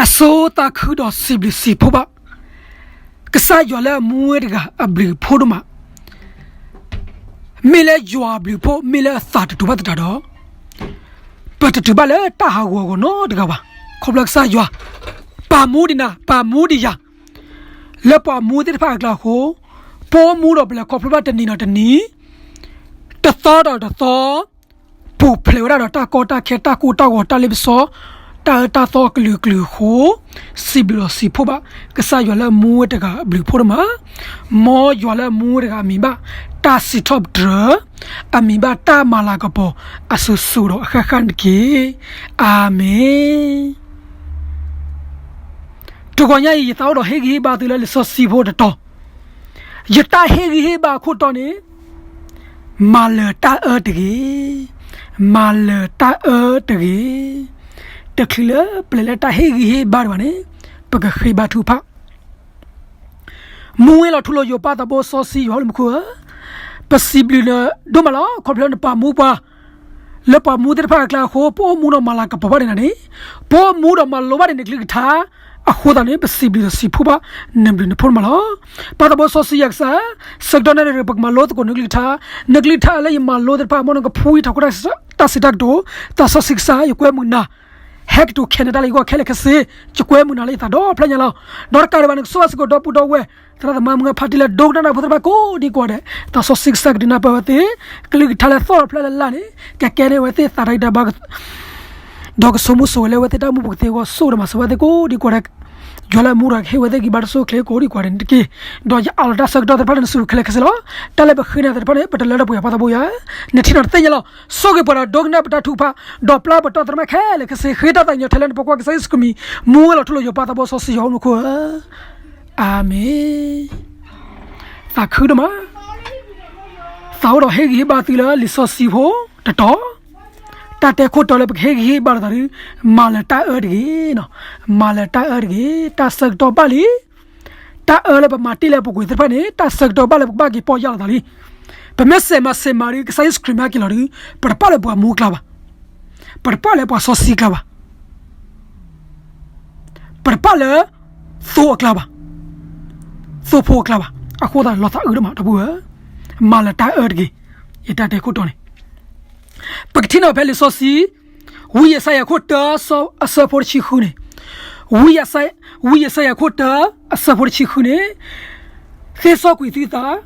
အဆိသးခုဒီးစံးဘျုးစံးဖှိၣ်ဘၣ် ကစၢ်ယွၤလၢအမူဝဲတဂၤအဘျုးအဖှိၣ်ဒိၣ်မး, မ့ၢ်လၢယွၤအဘျုးအဖှိၣ် မ့ၢ်လၢအသးတတူာ်ဘၣ်သတးဒီး ပတတုၤဘၣ်လၢတၢ်ဟးဂီၤအဂီၢ်နီတဂၤဘၣ်. ခီဖျိကစၢ်ယွၤ ပာ်မူဒံးနၤ ပာ်မူဒံးယၤ လၢပှၤမူသ့ၣ်တဖၣ်အကျါအဃိ, ပအိၣ်မူဒီးပလဲၤခီဖျိဘၣ်တနံၤဒီးတနံၤ, တသီဒီးတသီ, ပူၤဖျဲးဝဲဒၣ်ဒီးတၢ်ကီတၢ်ခဲ တၢ်ကိၢ်တၢ်ဂီၤ တၢ်လ့ပစီ တၢ်အၢတၢ်သီအကလုာ်ကလုာ်အဃိ, စံးဘျုးဒီးစံးဖှိၣ်ဘၣ် ကစၢ်ယွၤလၢအမူဝဲတဂၤအဘျုးအဖှိၣ်ဒိၣ်မး, မ်ယွၤလၢအမူဝဲတဂၤအမံၤဘၣ် တၢ်စံးထီၣ်ပတြၢၤ, အမံၤဘၣ်တၢ်မၤလၤကပီၤ အစိၤစိၤဒီးအဃၣ်ဃၣ်တက့ၢ်. အၤမ့ၣ်. တဂီၤညါအံၤ ယသးအိၣ်ဒီးဟ့ၣ်ဂံၢ်ဟ့ၣ်ဘါသုလၢလံာ်စီဆှံဖိတတီၤ, ယတၢ်ဟ့ၣ်ဂံၢ်ဟ့ၣ်ဘါအခိၣ်တီန့ၣ်, မၤလၢၤတၢ်အၢတဂ့ၤ, မၤလၢၤတၢ်အၢတဂ့ၤ. တချုးလၢပလဲၤလၢတၢ်ဟ့ၣ်ဂံၢ်ဟ့ၣ်ဘါဒံးဘၣ်န့ၣ်, ပကဃ့ဘါထုကဖၣ် မူဝဲလီၤထူလီၤယိာ် ပၢ်သးဘိစီဆှံယွၤဟီၣ်ခိၣ်ဖိဧၢ, ပစံးဘျုးနၤဒိၣ်မးလီၤ. ခီဖျိနပာ်မူပှၤ လၢပှၤမူသ့ၣ်တဖၣ်အကျါအဃိ, ပအိၣ်မူဒီးမၤလၤကပီၤဘၣ်ဒံးနၤန့ၣ်, ပအိၣ်မူဒီးမၤလိဘၣ်ဒံးနကလုၢ်ကထါအဃိသတးန့ၣ်, ပစံးဘျုးဒီးစံးဖှိၣ်ဘၣ် နဘျုးနဖှိၣ်ဒိၣ်မးလီၤ. ပၢ်သးဘိစီဆှံယွၤကစၢ်, ဆၢကတီၢ်နၣ်ရံၣ် ပကမၤလိသကိးနကလုၢ်ကထါ, နကလုၢ်ကထါလၢယမၤလိသ့ၣ်တဖၣ် မ်နကဖှူယထီၣ်ခိၣ်တၢ်စံးတၢ်ကတိၤ, သးစီဆှံကစၢ် ယကွဲမုာ်နၤ ဟဲက့ၤတုၤ Canada လၢယဂီၢ်ခဲလၢာ်ခဲဆ့, ယကွဲမုာ်နၤလၢယသးဒီဖျၢၣ်ညါလီၤ. ဒီးတကးဒံးဘၣ် နကဆိၣ်ဂ့ၤစ့ၢ်ကီးဒီပုၢ်ဒီဝဲၢ် သရၣ်သမါမုၢ်ဂၢ်ဖးတံၢ်လၢဒိကနၣ်တၢ်ဖိသ့ၣ်တဖၣ်ကိးဒံကိးဂၤဒဲး, သးစီဆှံကစၢ်ကဒုးနၢ်ပၢၢ်ဝဲသ့ၣ်, ကလုၢ်ကထါလၢသီၣ်တဖျၢၣ်လၢ်လၢ်န့ၣ်, ကကဲန့ၢ်ဝဲသ့ၣ်သးတၢ်ဂံၢ်တၢ်ဘါ ဒီးကဆိကမိၣ်ဆိဝဲလၢအဝဲသ့ၣ်တၢ်အိၣ်မူပူၤကသ့အဂီၢ် ဆိၣ်ဂ့ၤဒီးမၤစၢၤဝဲသ့ၣ်ကိးဒံကိးဂၤဒဲး, ယွၤလၢအမူဒီးကဟ့ၣ်ဝဲသ့ၣ်ဂံၢ်ဘါတစိၢ်အိၣ်ချ့ကိးဒံကိးဂၤဒဲးန့ၣ်တက့ၢ်. ဒီးယအးလီၤတၢ်ဆၢကတီၢ်သ့ၣ်တဖၣ်လၢနစုပူၤခဲလၢာ်ခဲဆ့လီၤ. တၢ်လၢပဃ့နၤသ့ၣ်တဖၣ်န့ၣ် ပတလၢတပှဲၤ ပၢ်သးဘိယွၤ, နထံၣ်နၤတသ့ၣ်ညါလီၤ. ဆိၣ်ဂ့ၤပှၤဒီးဒိကနၣ်ပတၢ်ထုကဖၣ်, ဒီးပျၢ်ပတီၢ်သရၣ်သမါခဲလၢာ်ခဲဆ့, ဃ့တၢ်သးကညီၤထဲလၢနဖိခွါကစၢ်ယ့ၣ်ၡူးခရံာ်မံၤ, မူဝဲလီၤထူလီၤယိာ် ပၢ်သးဘိစီဆှံယွၤဟီၣ်ခိၣ်ဖိဧၢ, အၤမ့ၣ်. သးခုဒိၣ်မး, သးအိၣ်ဒီးဟ့ၣ်ဂံၢ်ဟ့ၣ်ဘါသုလၢလံာ်စီဆှံဖိတတီၤ, တၢ်တဲခိၣ်တီလၢပကဟ့ၣ်ဂံၢ်ဟ့ၣ်ဘါလိာ်သးဒီး, မၤလၢၤတၢ်အၢတဂ့ၤ, မၤလၢၤတၢ်အၢတဂ့ၤ, တၢ်ဆၢကတီၢ်ဘၣ်လံ. တၢ်အၢလၢပမၤတ့ၢ်လၢပူၤကွံာ်သ့ၣ်တဖၣ်န့ၣ် တၢ်ဆၢကတီၢ်ဘၣ်လၢပကဘၣ်က့ၤပီၢ်ယၢ်လိာ်သးလံ. ပမ့ၢ်စဲးမၤစဲးမၤဒီး ကစၢ်ယ့ၣ်ၡူးခရံာ်မ့ၢ်ဟဲက့ၤလီၤဒီး, ပတပာ်လၢပှၤမူအကျါဘၣ်, ပတပာ်လၢပှၤစီဆှံအကျါဘၣ်, ပတပာ်လၢသိအကျါဘၣ်, သိဖိအကျါဘၣ်. အဃိသတးလီၤသးအုးဒိၣ်မး ဒီပုၢ်ဝဲၢ်, မၤလၢၤတၢ်အၢတဂ့ၤ. ယတၢ်တဲခိၣ်တီန့ၣ်, ပကထံၣ်န့ၢ်ဖဲလံာ်စီဆှံ ဝံယၡါယၤခိၣ်တၢ အဆၢဖိတဆံဃုန့ၣ်, ဝံယၡါယၤခိၣ်တၢ အဆၢဖိတဆံဃုန့ၣ်, သ့စီကွံာ်သုသး,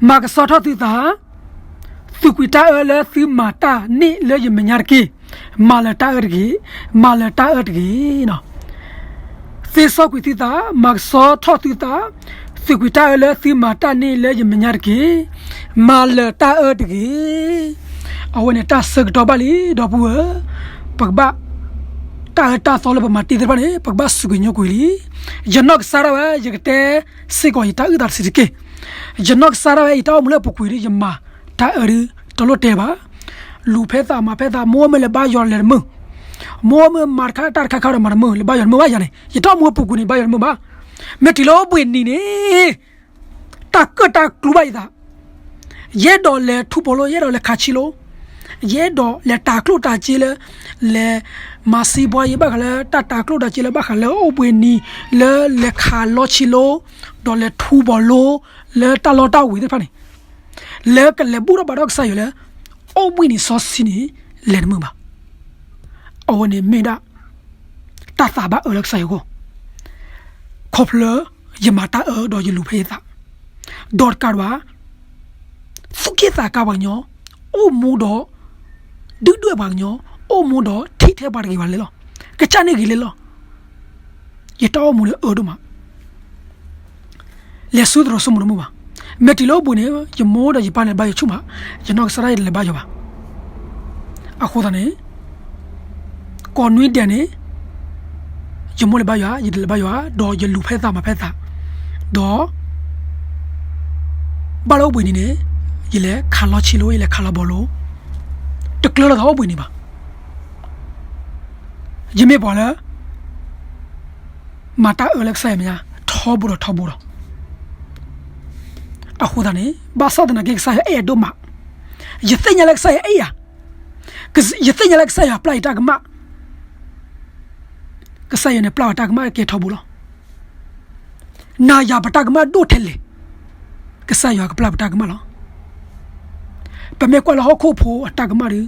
မၤကဆှီထီၣ်သုသး, သူးကွံာ်တၢ်အၢလၢသုမၤတၢ်န့ၣ်လၢယမဲာ်ညါတက့ၢ်. မၤလၢၤတၢ်အၢတဂ့ၤ, မၤလၢၤတၢ်အၢတဂ့ၤ. သ့စီကွံာ်သုသး, မၤကဆှီထီၣ်သုသး, သူးကွံာ်တၢ်အၢလၢသုမၤတၢ်န့ၣ်လၢယမဲာ်ညါတက့ၢ်. မၤလၢၤတၢ်အၢတဂ့ၤ. အဝဲန့ၣ်တၢ်ဆၢကတီၢ်ဘၣ်လံ ဒီပုၢ်ဝဲၢ်, ပကဘၣ်, တၢ်အၢတၢ်သီလၢပမၤတ့ၢ်သ့ၣ်တဖၣ်န့ၣ် ပကဘၣ်စူးကွံာ်ညိကွံာ်လံ. ယနီၢ်ကစၢ်ဒၣ်ဝဲ ယကတဲစ့ၢ်ကီးယတၢ်အုၣ်သးတဆံးတက့ၢ်. ယနီၢ်ကစၢ်ဒၣ်ဝဲ ယတၢ်အိၣ်မူလၢအပူၤကွံာ်ဒီး ယမၤတၢ်အၢဒီး တလိၣ်တဲဘၣ်. လူၤဖဲသးမၤဖဲသး, မိၢ်မ့ၢ်လဲၤဘါယွၤလဲၤတမုာ်, မိၢ်မ့ၢ်မၤတခါတၢ်တခါခါဒီးမၤတမုာ်, လဲၤဘါယွၤတမုာ်ဘၣ်ယၤန့ၣ်, ယတၢ်အိၣ်မူအပူၤကွံာ်န့ၣ် ဘါယွၤတမုာ်ဘၣ်. မ့ၢ်တုၤလၢအိၣ်ဘှံးနံၤန့ၣ် တၢ်ကၢၣ်တၢ်ကျူဘၣ်ယသး, ယအဲၣ်ဒိးလဲၤထူဘီလိ, ယအဲၣ်ဒိးလဲၤခးဆံလိ, ယအဲၣ်ဒိးလဲၤတၤကျိၣ်တၤစ့လၢ, လဲၤမၤစံးဘှါယဲဘၣ်ဃးလၢတၢ်တၤကျိၣ်တၤစ့လၢဘၣ်ဃးလၢအိၣ်ဘှံးနံၤ, လၢလဲၤခးလီဆံလိ, ဒီးလဲၤထူဘီလိ, လၢတၢ်လီတၢ်ဝ့ၤသ့ၣ်တဖၣ်န့ၣ်, လၢကလဲၤဘူၣ်ထီၣ်ဘါထီၣ်ကစၢ်ယွၤလၢ အိၣ်ဘှံးနံၤစီဆှံန့ၣ် လဲၤတမုာ်ဘၣ်. အဝဲန့ၣ်မ့ၢ်ဒၣ် တၢ်သးဘၣ်အၢလၢကစၢ်ယွၤအဂီၢ်, ခီဖျိ ယမၤတၢ်အၢဒီးယလူၤဖဲယသး, ဒီးတကးဒံးဘၣ်, သူၣ်က့ၣ်သးကါပှၤကညီ, အိၣ်မူဒီး, ဒုၣ်ဒွဲၣ်ပှၤကညီ, အိၣ်မူဒီးထံၣ်ထဲပှၤတဂ့ၤဘၣ်လဲၣ်လီၤ, ကစၢ်န့ၣ်ဂ့ၤလဲၣ်လီၤ. ယတၢ်အိၣ်မူန့ၣ်အၢဒိၣ်မး လဲၤဆူသရိာ်စိမိၤတမုာ်ဘၣ်. မ့ၢ်တုၤလၢအိၣ်ဘှံးနံၤန့ၣ် ယမိၢ်ဒီးယပၢ်န့ၣ် ဘါယွၤဆူၣ်မး, ယနီၢ်ကစၢ်ဒၣ်ယတလဲၤဘါယွၤဘၣ်. အဃိသတးန့ၣ်, ကိးနွံဒဲးန့ၣ်, ယမိၢ်လဲၤဘါယွၤ, ယတလဲၤဘါယွၤ, ဒီးယလူၤဖဲသးမၤဖဲသး, ဒီး ဘၣ်လၢအိၣ်ဘှံးနံၤန့ၣ်, ယလဲၤခးလီဆံလိ, ယလဲၤခးလီဘီလိ, တကျၢၤလီၤသးအိၣ်ဘှံးနံၤဘၣ်. ယမ့ၢ်ပှၤလၢ မၤတၢ်အၢလၢကစၢ်ယွၤမဲာ်ညါ ထီဘိဒီးထီဘိဒီး, အဃိသတးန့ၣ် ဘၣ်ဆၣ်သနာ်က့ ကစၢ်ယွၤအဲၣ်ယၤဒိၣ်မး, ယသ့ၣ်ညါလၢကစၢ်ယွၤအဲၣ်ယၤ, ယသ့ၣ်ညါလၢကစၢ်ယွၤပျၢ်ယတၢ်ကမၣ်, က ကစၢ်ယွၤန့ၣ်ပျၢ်ဝဲတၢ်ကမၣ်ကဲထီဘိလီၤ. နၤယၤပတၢ်ကမၣ်ဒိၣ်ထဲလဲၣ်, ကစၢ်ယွၤကပျၢ်ပတၢ်ကမၣ်လီၤ. ပမ့ၢ်ကွၢ်လၢဟီၣ်ခိၣ်ဖိအတၢ်ကမၣ်ဒီး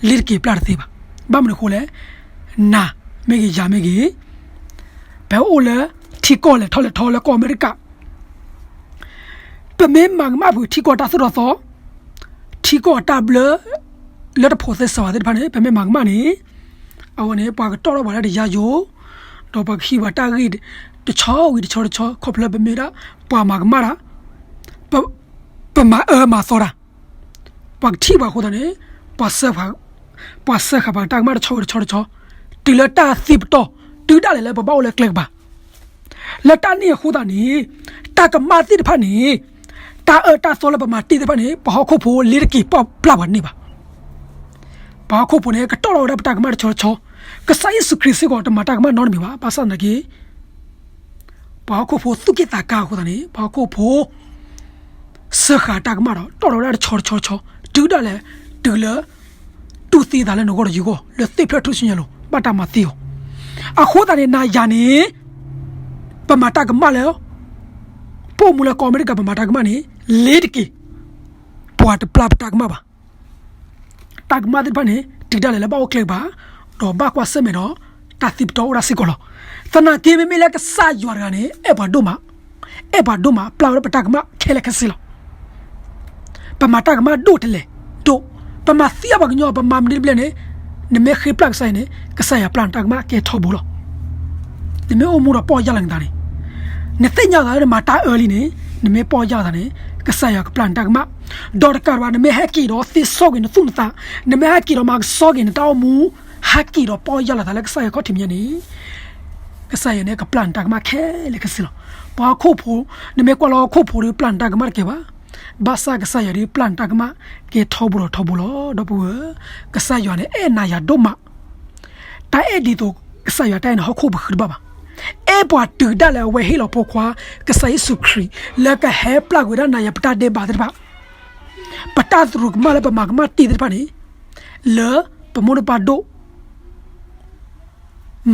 လ့ၤတက့ၤပျၢ်တသ့ဘၣ်. ဘၣ်မနုၤအဃိလဲၣ်, နၤမ့ၢ်ဂ့ၤ ယၤမ့ၢ်ဂ့ၤ, ပအိၣ်လၢထံကီၢ်လဲၤထီၣ်လဲၤထီလၢကီၢ်အမဲရကၤ ပမ့ၢ်မၤကမၣ်ဖုးထံကီၢ်တၢ်သိၣ်တၢ်သီ, ထံကီၢ်အတၢ်ဘျၢ လၢတဖိးသဲစးဘၣ်သ့ၣ်တဖၣ်န့ၣ် ပမ့ၢ်မၤကမၣ်န့ၣ်, အဝဲန့ၣ် ပှၤကတီၢ်ထီၣ်ပှၤလၢတယါယိာ်, ဒီးပှၤကဟံးပှၤတၢ်ဂ့ၢ်တဆီဝံၤတဆီတဆီ ခီဖျိပမ့ၢ်ဒၣ် ပှၤမၤကမၣ်တၢ်, ပမၤအၢမၤသီတၢ်, ပှၤကထံၣ်ပှၤအဃိသတးန့ၣ်, ပှၤစၢဃာ်ပှၤတၢ်ကမၣ်တဆီဝံၤတဆီတဆီ, တုၤလၢတၢ်သံပတီၢ်, တုၤဒၣ်လဲာ်လၢပဘၣ်အိၣ်လၢကျဲကပၤ လၢတၢ်န့ၣ်အဃိသတးန့ၣ်, တၢ်ကမၣ်သ့ၣ်တဖၣ်န့ၣ်, တၢ်အၢတၢ်သီလၢပမၤတ့ၢ်သ့ၣ်တဖၣ်န့ၣ် ပှၤဟီၣ်ခိၣ်ဖိလ့ၤတက့ၤပျၢ်ပှၤန့ၢ်ဘၣ်. ပှၤဟီၣ်ခိၣ်ဖိန့ၣ် ကတီၢ်ထီၣ်ဝဲဒၣ်ပတၢ်ကမၣ်တဆီတဆီ, ကစၢ်ယ့ၣ်ၡူးခရံာ်စ့ၢ်ကီးတမၤတၢ်ကမၣ်နီတမံၤဘၣ်. ဘၣ်ဆၣ်သနာ်က့ ပှၤဟီၣ်ခိၣ်ဖိသူၣ်က့ၣ်သးကါအဃိသတးန့ၣ် ပှၤဟီၣ်ခိၣ်ဖိ စၢဃာ်တၢ်ကမၣ်ဒီး တီၢ်ထီၣ်ဝဲဒၣ်တဆီတဆီတဆီ, တုၤဒၣ်လဲာ်, တုၤလၢ တူၢ်သံသးလၢနဂီၢ်ဒီးယဂီၢ် လၢသ့ၣ်ဖျၢၣ်ထူၣ်စုညါလိၤ ဘၣ်တၢ်မၤသံအီၤ, အဃိသတးန့ၣ် နၤယၤန့ၣ်, ပမၤတၢ်ကမၣ်လၢ ပအိၣ်မူလၢကီၢ်အမဲရကၤ ပမၤတၢ်ကမၣ်န့ၣ် လ့ၤတက့ၤ, ပှၤတပျၢ်ပတၢ်ကမၣ်ဘၣ်. တၢ်ကမၣ်သ့ၣ်တဖၣ်န့ၣ် တုၤဒၣ်လဲာ်လၢဘၣ်အိၣ်ကျဲကပၤ, ဒီးဘၣ်ကွၢ်ဆၢၣ်မဲာ်ဒီး တၢ်သံပတီၢ်အိၣ်ဒၣ်စ့ၢ်ကီးလီၤ. သနာ်က့ မ့မ့ၢ်လၢကစၢ်ယွၤတဂၤန့ၣ် အဲၣ်ပှၤဒိၣ်မး, အဲၣ်ပှၤဒိၣ်မး ပျၢ်ဝဲဒၣ်ပတၢ်ကမၣ်ခဲလၢာ်ခဲဆ့လီၤ. ပမၤတၢ်ကမၣ်ဒိၣ်ထဲလဲၣ်, ဒိၣ်, ပမၤသံအပှၤကညီ ပမၤမနုၤတဘျီန့ၣ်, နမ့ၢ်ဃ့ပျၢ်ကစၢ်ယွၤန့ၣ် ကစၢ်ယွၤပျၢ်နတၢ်ကမၣ်ကဲထီဘိလီၤ. နမ့ၢ်အိၣ်မူဒီးပီၢ်ယၢ်လီၤနသးန့ၣ်, နသ့ၣ်ညါသးလၢနမၤတၢ်အၢလံန့ၣ်, နမ့ၢ်ပီၢ်ယၢ်လီၤသးန့ၣ် ကစၢ်ယွၤကပျၢ်နတၢ်ကမၣ်, ဒီးတကးဒံးဘၣ် နမ့ၢ်ဟဲက့ၤဒီးသ့စီက့ၤနသူၣ်နသး, နမ့ၢ်ဟဲက့ၤဒီးမၤကဆှီက့ၤနတၢ်အိၣ်မူ, ဟဲက့ၤဒီးပီၢ်ယၢ်လီၤသးလၢကစၢ်ယွၤခီၣ်ထံးမဲာ်ညါန့ၣ်, ကစၢ်ယွၤန့ၣ်ကပျၢ်နတၢ်ကမၣ်ခဲလၢာ်ခဲဆ့လီၤ. ပှၤဟီၣ်ခိၣ်ဖိ, နမ့ၢ်ကွၢ်လၢဟီၣ်ခိၣ်ဖိဒီးပျၢ်နတၢ်ကမၣ်တကဲဘၣ်. ဘၣ်ဆၣ်ကစၢ်ယွၤဒီးပျၢ်နတၢ်ကမၣ်ကဲထီဘိဒီးထီဘိလီၤ. ဒီပုၢ်ဝဲၢ်, ကစၢ်ယွၤန့ၣ်အဲၣ်နၤယၤဒိၣ်မး. တၢ်အဲၣ်ဒ်သိး ကစၢ်ယွၤတၢ်အဲၣ်န့ၣ် ဟီၣ်ခိၣ်ပဃုတဘၣ်ဘၣ်. အဲၣ်ပှၤတုၤဒၣ်လဲာ်အဝဲဟ့ၣ်လီၤဖိခွါ ကစၢ်ယ့ၣ်ၡူးခရံာ် လၢကဟဲပျၢ်ကွံာ်ဝဲဒၣ်နၤယၤပတၢ်ဒဲးဘးသ့ၣ်တဖၣ်, ပတၢ်သရူးကမၣ်လၢပမၤကမၣ်တ့ၢ်သ့ၣ်တဖၣ်န့ၣ်, လၢပမိၢ်ပပၢ်ဒိၣ်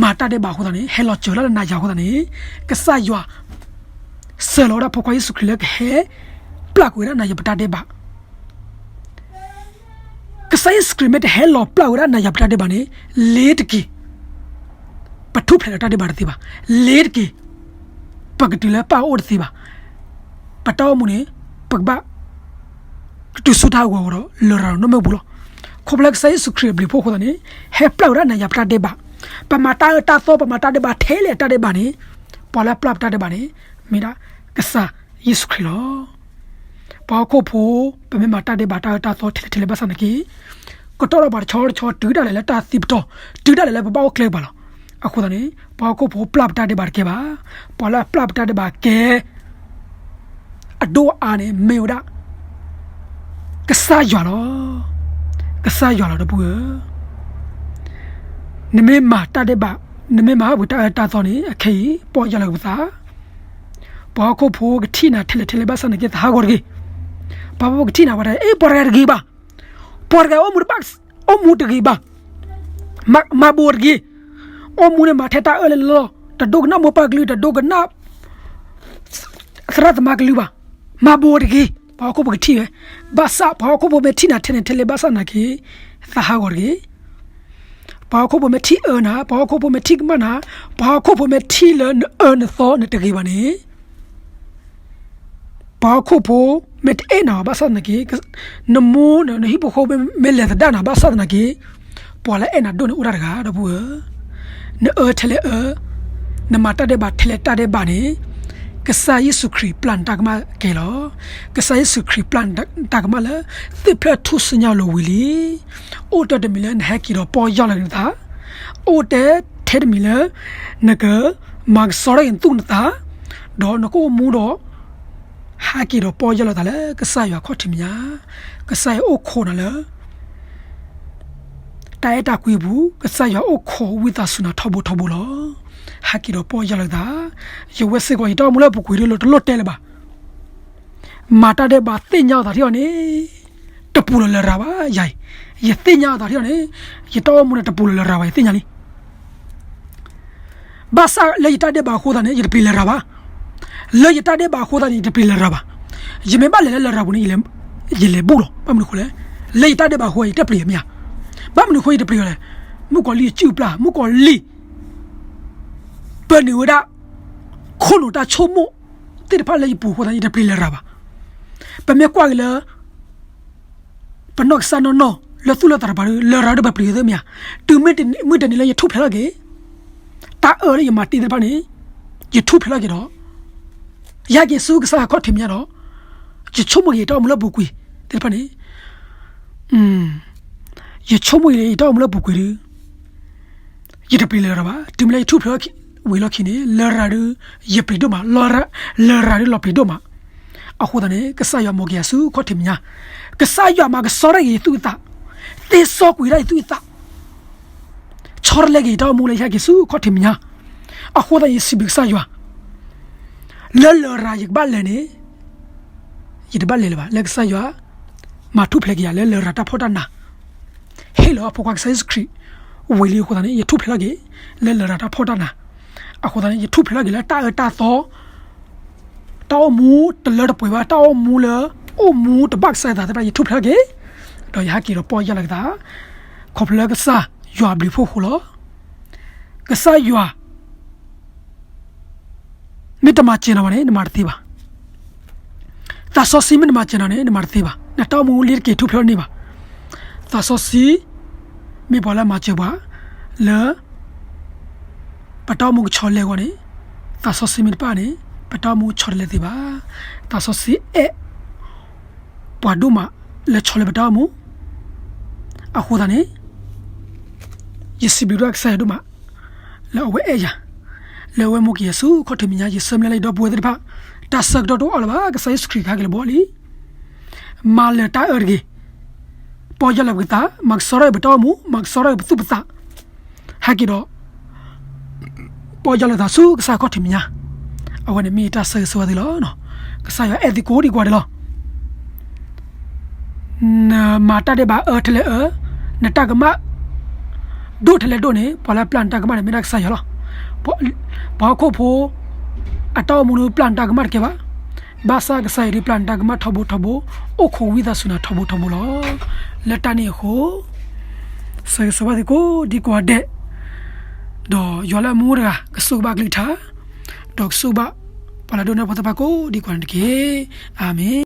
မၤတၢ်ဒဲးဘးအဃိသတးန့ၣ် ဟဲလီၤစၢၤလၢနၤယၤအဃိသတးန့ၣ်, ကစၢ်ယွၤ စၢၤလီၤဝဲဒၣ်ဖိခွါယ့ၣ်ၡူးခရံာ်လၢကဟဲ ပျၢ်ကွံာ်ဝဲဒၣ်နၤယၤပတၢ်ဒဲးဘး. ကစၢ်ယ့ၣ်ၡူးခရံာ်မ့ၢ်တဟဲလီၤပျၢ်ဝဲဒၣ်နၤယၤပတၢ်ဒဲးဘးန့ၣ်, လ့ၤတက့ၤ ပထူၣ်ဖျဲးဒီးတၢ်ဒဲးဘးတသ့ဘၣ်. လ့ၤတက့ၤ ပကတုၤလၢပၢ်အအိၣ်တသ့ဘၣ်. ပတၢ်အိၣ်မူန့ၣ် ပကဘၣ် ကတုၤဆူတၢ်အဂီၤအဂီၢ်ဒီး လရာ်ဒီးနီၢ်မ့ၣ်အူပူၤလီၤ. ခီဖျိကစၢ်ယ့ၣ်ၡူးခရံာ်အဘျုးအဖှိၣ်အဃိသတးန့ၣ် ဟဲပျၢ်ဝဲဒၣ်နၤယၤပတၢ်ဒဲးဘး. ပမၤတၢ်အၢတၢ်သီ ပမၤတၢ်ဒဲးဘးထဲလဲၣ်တၢ်ဒဲးဘးန့ၣ်, ပှၤလၢပျၢ်ပတၢ်ဒဲးဘးန့ၣ် မ့ၢ်ဒၣ်ကစၢ်ယ့ၣ်ၡူးခရံာ်လီၤ. ပှၤဟီၣ်ခိၣ်ဖိ, ပမ့ၢ်မၤတၢ်ဒဲးဘးတၢ်အၢတၢ်သီထဲလဲၣ်ထဲလဲၣ်ဘၣ်ဆၣ်သနာ်က့, ကတီၢ်ထီၣ်ပှၤတဆီတဆီ တုၤဒၣ်လဲာ်လၢတၢ်သံပတီၢ်, တုၤဒၣ်လဲာ်လၢပဘၣ်အိၣ်ကျဲကပၤလီၤ. အဃိသတးန့ၣ် ပှၤဟီၣ်ခိၣ်ဖိပျၢ်ပတၢ်ဒဲးဘးတကဲဘၣ်. ပှၤလၢအပျၢ်ပတၢ်ဒဲးဘးကဲ အဒိၣ်အါန့ၣ်မ့ၢ်ဝဲဒၣ် ကစၢ်ယွၤလီၤ. ကစၢ်ယွၤလီၤ ဒီပုၢ်ဝဲၢ်. နမ့ၢ်မၤတၢ်ဒဲးဘး, နမ့ၢ်မၤဟးပှဲၤတၢ်အၢတၢ်သီန့ၣ် အခဲအံၤ ပီၢ်ယၢ်လီၤက့ၤပသး. ပှၤဟီၣ်ခိၣ်ဖိကထံၣ်နၤထဲလဲၣ်ထဲလဲၣ်ဘၣ်ဆၣ်သနာ်က့ သးဟးဂီၤတဂ့ၤ. ပှၤဟီၣ်ခိၣ်ဖိကထံၣ်နၤဝဲဒၣ် အ့ ပှၤတဂၤတဂ့ၤဘၣ်. ပှၤတဂၤအိၣ်မူတဘၣ်, အိၣ်မူတဂ့ၤဘၣ်. မၤဘိးတဂ့ၤ. အိၣ်မူန့ၣ်မၤထဲတၢ်အၢလၢလီၢ်, တဒိကနၣ်မိၢ်ပၢ်ကလုၢ်, တဒိကနၣ် သရၣ်သမါကလုၢ်ဘၣ်. မၤဘိးတဂ့ၤ. ပှၤဟီၣ်ခိၣ်ဖိကထံၣ်ဝဲ, ဘၣ်ဆၣ်ပှၤဟီၣ်ခိၣ်ဖိမ့ၢ်ထံၣ်နၤထဲန့ၣ်ထဲလဲၣ်ဘၣ်ဆၣ်သနာ်က့ သးဟးဂီၤတဂ့ၤ. ပှၤဟီၣ်ခိၣ်ဖိမ့ၢ်ထံၣ်အၢနၤ, ပှၤဟီၣ်ခိၣ်ဖိမ့ၢ်ထံၣ်ကမၣ်နၤ, ပှၤဟီၣ်ခိၣ်ဖိမ့ၢ်ထံၣ်လၢနအၢနသီနတဂ့ၤဘၣ်န့ၣ် ပှၤဟီၣ်ခိၣ်ဖိမ့ၢ်တအဲၣ်နၤဘၣ်ဆၣ်သနာ်က့, နမိၢ် နဟံၣ်ဖိဃီဖိမ့ၢ်လဲၤသဒၣ်နၤဘၣ်ဆၣ်သနာ်က့, ပှၤလၢအဲၣ်နၤဒိၣ်န့ၣ်အိၣ်တၢ်တဂၤ ဒီပုၢ်ဝဲၢ်. နအၢထဲလဲၣ်အၢ, နမၤတၢ်ဒဲးဘးထဲလဲၣ်တၢ်ဒဲးဘးန့ၣ်, ကစၢ်ယ့ၣ်ၡူးခရံာ်ပျၢ်နတၢ်ကမၣ်ကဲလီၤ. ကစၢ်ယ့ၣ်ၡူးခရံာ်ပျၢ်နတၢ်ကမၣ်လၢ သ့ၣ်ဖျၢၣ်ထူၣ်စုညါလိၤဝံၤလံ. အိၣ်တ့ၢ်တမံၤလၢနဟဲက့ၤဒီးပီၢ်ယၢ်လီၤက့ၤနသး, အိၣ်တ့ၢ်ထဲတမံၤလၢ နကမၤကဆှီထီၣ်က့ၤနသူၣ်နသး, ဒီးနကအိၣ်မူဒီး ဟဲက့ၤဒီးပီၢ်ယၢ်လီၤသးလၢကစၢ်ယွၤခီၣ်ထံးမဲာ်ညါ, ကစၢ်ယွၤအိၣ်ခိးနၤလၢ တၢ်အဲၣ်တၢ်ကွံအပူၤ, ကစၢ်ယွၤအိၣ်ခိးဝံသးစူၤနၤထီဘိထီဘိလီၤ. ဟဲက့ၤဒီးပီၢ်ယၢ်လီၤသး, ယဝဲစ့ၢ်ကီး ယတၢ်အိၣ်မူလၢအပူၤကွံာ်ဒီး တလိၣ်တဲလၢၤဘၣ်. မၤတၢ်ဒဲးဘးသ့ၣ်ညါအသးထံအီၤန့ၣ် တပူၤလီၤလရာ်ဘၣ်ယၤအံၤ, ယသ့ၣ်ညါအသးထံအီၤန့ၣ် ယတၢ်အိၣ်မူန့ၣ်တပူၤလီၤလရာ်ဘၣ် ယသ့ၣ်ညါလံ. ဘၣ်ဆၣ်လၢယတၢ်ဒဲးဘးအဃိသတးန့ၣ် ယတပျံၤလရာ်ဘၣ်. လၢယတၢ်ဒဲးဘးအဃိသတးန့ၣ် ယတပျံၤလရာ်ဘၣ်. ယမ့ၢ်ဘၣ်လဲၤလၢလရာ်ပူၤန့ၣ် ယလဲၤဘူးလီၤ. ဘၣ်မနုၤအဃိလဲၣ်, လၢယတၢ်ဒဲးဘးအဃိ ယတပျံၤမ့ၢ်ဧါ. ဘၣ်မနုၤအဃိယတပျံၤအီၤလဲၣ်, မုၣ်ကီၤလံၢ်အစုၣ်အပျၢ်, မုၣ်ကီၤလံၢ် ပၢနုာ်ဝဲဒၣ် ခိၣ်နူာ်တၢ်ဆိကမိၣ်သ့ၣ်တဖၣ်လၢယပူၤအဃိသတး ယတပျံၤလရာ်ဘၣ်. ပမ့ၢ်ကွၢ်က့ၤလၢ ပနီၢ်ကစၢ်နီၢ်နီၢ် လၢသူၣ်လၢသးတပၤဒီး လရာ်ဒီးပပျံၤသ့မ့ၢ်ဧါ. တုၤမ့ၢ်တနံၤလၢယထူၣ်ဖျဲးထီၣ်က့ၤ တၢ်အၢလၢယမၤတ့ၢ်သ့ၣ်တဖၣ်န့ၣ် ယထူၣ်ဖျဲးထီၣ်က့ၤဒီး ယဟဲက့ၤဆူကစၢ်အခီၣ်ထံးမဲာ်ညါဒီး ယဆိကမိၣ်က့ၤတၢ်အိၣ်မူလၢအပူၤကွံာ်သ့ၣ်တဖၣ်န့ၣ် ယဆိကမိၣ်က့ၤတၢ်အိၣ်မူလၢအပူၤကွံာ်ဒီး ယတပျံၤလရာ်ဘၣ်. တုၤမ့ၢ်လၢယထူၣ်ဖျဲးဝံၤလီၢ်ခံန့ၣ် လရာ်ဒီး ယပျံၤဒိၣ်မး, လရာ်ဒီးလီၤပျံၤဒိၣ်မး. အဃိသတးန့ၣ် ကစၢ်ယွၤမိၣ်က့ၤယၤဆူအခီၣ်ထံးမဲာ်ညါ, ကစၢ်ယွၤမၤကဆှီထီၣ်က့ၤယသူၣ်ယသး, သ့စီကွံာ်ဒၣ်ယသူၣ်ယသး, ဆီတလဲက့ၤယတၢ်အိၣ်မူလၢယဟဲက့ၤဆူအခီၣ်ထံးမဲာ်ညါ. အဃိသတးန့ၣ် ယစံးဘျုးကစၢ်ယွၤ လၢလရာ်ယကဘၣ်လဲၤန့ၣ် ယတဘၣ်လဲၤလၢၤဘၣ်, လၢကစၢ်ယွၤ မၤထူၣ်ဖျဲးက့ၤယၤလၢလရာ်တၢ်ဖှီၣ်တၢ်နး, ဟ့ၣ်လီၤအဖိခွါကစၢ်ယ့ၣ်ၡူးခရံာ် ဝံၤလံအဃိသတးန့ၣ် ယထူၣ်ဖျဲးထီၣ်က့ၤ လၢလရာ်တၢ်ဖှီၣ်တၢ်နး. အဃိသတးန့ၣ် ယထူၣ်ဖျဲးထီၣ်က့ၤလၢတၢ်အၢတၢ်သီ တၢ်အိၣ်မူတလၢတပှဲၤဘၣ်, တၢ်အိၣ်မူလၢ အိၣ်မူတဘၣ်ကစၢ်ယွၤသးသ့ၣ်တဖၣ် ယထူၣ်ဖျဲးထီၣ်က့ၤ, ဒီးယဟဲက့ၤဒီးပီၢ်ယၢ်လီၤက့ၤသး ခီဖျိလၢကစၢ်ယွၤအဘျုးအဖှိၣ်အဃိလီၤ. ကစၢ်ယွၤ မ့ၢ်တမၤစၢၤနၤဘၣ်န့ၣ် နမၤတသ့ဘၣ်. သးစီဆှံမ့ၢ်တမၤစၢၤနၤန့ၣ် နမၤတသ့ဘၣ်. နတၢ်အိၣ်မူလ့ၤတက့ၤထူၣ်ဖျဲးန့ၢ်ဘၣ်. သးစီဆှံ မ့ၢ်ပှၤလၢအမၤစၢၤပှၤ လၢ ပတၢ်အိၣ်မူကဆီတလဲအဂီၢ်န့ၣ်, သးစီဆှံမ့ၢ်တဖၣ်န့ၣ် ပတၢ်အိၣ်မူဆီတလဲသ့ဘၣ်. သးစီဆှံအဲၣ် ပှၤဒိၣ်မးလၢဆီတလဲပတၢ်အိၣ်မူ အဃိသတးန့ၣ် ယစံးဘျုးဒၣ်ကစၢ်ယွၤဒိၣ်မး လၢအဝဲအဲၣ်ယၤ, လၢအဝဲမိၣ်က့ၤယၤဆူအခီၣ်ထံးမဲာ်ညါ, ယဆၢမုၢ်လၢ်လၢယဒီပုၢ်ဝဲၢ်သ့ၣ်တဖၣ်, တၢ်ဆၢကတီၢ်တအိၣ်လၢၤဘၣ်, ကစၢ်ယ့ၣ်ၡူးခရံာ်ကဟဲက့ၤလၢပဂီၢ်လံ. မၤလၢာ်တၢ်အၢတဂ့ၤ, ပီၢ်ယၢ်လီၤပသး, မၤကဆှီထီၣ်ပတၢ်အိၣ်မူ, မၤကဆှီထီၣ်ပသူၣ်ပသး, ဟဲက့ၤဒီး ပီၢ်ယၢ်လီၤသးဆူကစၢ်ခီၣ်ထံးမဲာ်ညါ, အဝဲန့ၣ်မ့ၢ်တၢ်ဆၢဂ့ၤဆၢဝါသုလီၤ. ကစၢ်ယွၤအဲၣ်သုကိးဒံကိးဂၤဒဲးလီၤ. နမၤတၢ်ဒဲးဘးအၢထဲလဲၣ်အၢ, နတၢ်ကမၣ် ဒိၣ်ထဲလဲၣ်ဒိၣ်န့ၣ် ပှၤလၢပျၢ်နတၢ်ကမၣ်န့ၣ် မ့ၢ်ဒၣ်ကစၢ်ယွၤလီၤ. ပှၤဟီၣ်ခိၣ်ဖိ အတၢ်အိၣ်မူဒုးပျၢ်နတၢ်ကမၣ်တကဲဘၣ်. ဘၣ်ဆၣ်ကစၢ်ယွၤဒုးပျၢ်နတၢ်ကမၣ်ထီဘိထီဘိ, အိၣ်ခိးဝံသးစူၤနၤထီဘိထီဘိလီၤ. လၢတၢ်န့ၣ်အဃိ ဆၢဂ့ၤဆၢဝါသုကိးဒံကိးဂၤဒဲး, ဒီးယွၤလၢအမူတဂၤ ကဆိၣ်ဂ့ၤဘၣ်အကလုၢ်ကထါ, ဒီးကဆိၣ်ဂ့ၤဘၣ် ပှၤလၢဒိကနၣ်ဖိသ့ၣ်တဖၣ်ကိးဒံကိးဂၤဒဲးတက့ၢ်. အၤမ့ၣ်.